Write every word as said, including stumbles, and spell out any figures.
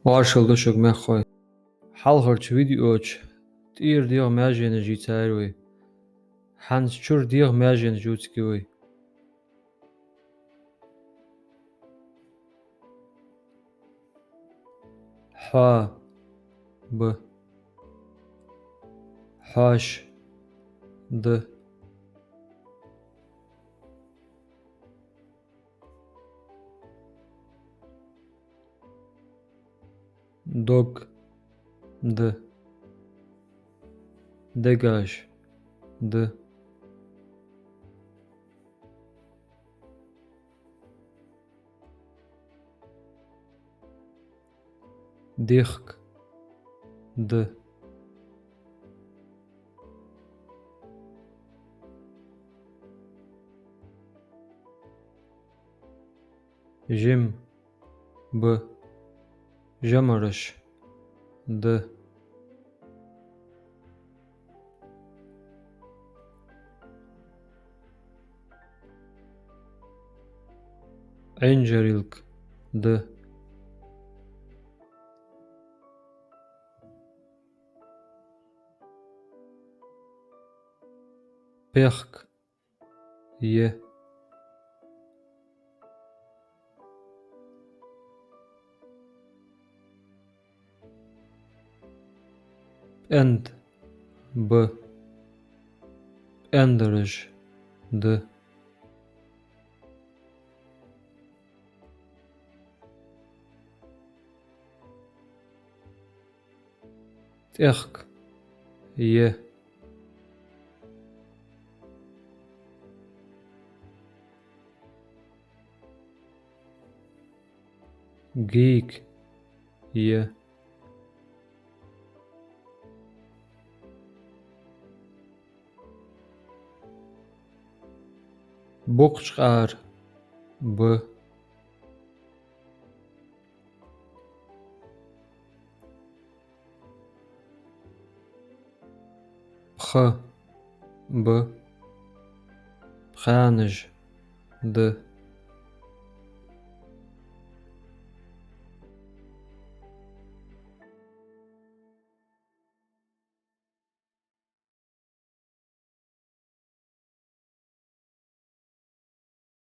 Маршал да шуга, мехкахой. Хьалхарча видео чу тӀера дегӀа маьженаш йийцар вай. ХӀанз чура дегӀа маьженаш ювцаргья вай. Хьо, ба, хьоаш, да, дог, да, дегаш, да, дехк, да, жим, ба, жамараш, да, Ӏинжарилг, да, пехк, е, пӀенда, ба, пӀендараш, да, тӀехк, е, гийг, е, букъчкъаьра, ба, пха, ба, пхаьнаш, да,